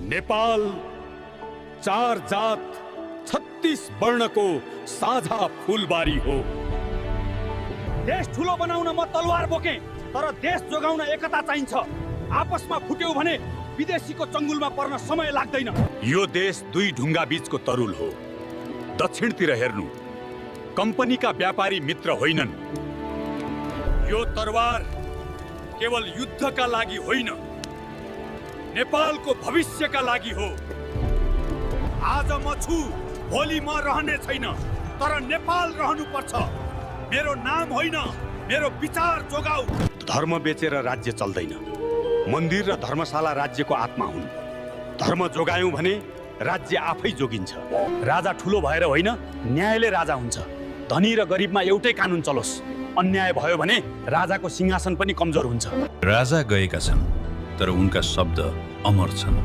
नेपाल 4 जात 36 वर्णको साझा फूलबारी हो। देश ठुलो बनाउन म तलवार बोके, तर देश जोगाउन एकता चाहिन्छ। आपसमा फुट्यौ भने विदेशीको चंगुलमा पर्न समय लाग्दैन। यो देश दुई ढुङ्गा बीचको तरुल हो। दक्षिणतिर हेर्नु, कम्पनीका व्यापारी मित्र होइनन्। यो तरवार केवल युद्धका लागि होइन, नेपालको भविष्यका लागि हो। आज म छु, भोलि म रहने छैन, तर नेपाल रहनुपर्छ। मेरो नाम होइन, मेरो विचार जोगाऊ। धर्म बेचेर राज्य चल्दैन। मन्दिर र धर्मशाला राज्यको आत्मा हुन्। धर्म जोगायौं भने राज्य आफै जोगिन्छ। राजा ठुलो भएर होइन, न्यायले राजा हुन्छ। धनी र गरिबमा एउटै कानुन चलोस्। अन्याय भयो भने राजाको सिंहासन पनि कमजोर हुन्छ। राजा गएका छन्, तर उनका शब्द अमर छन्।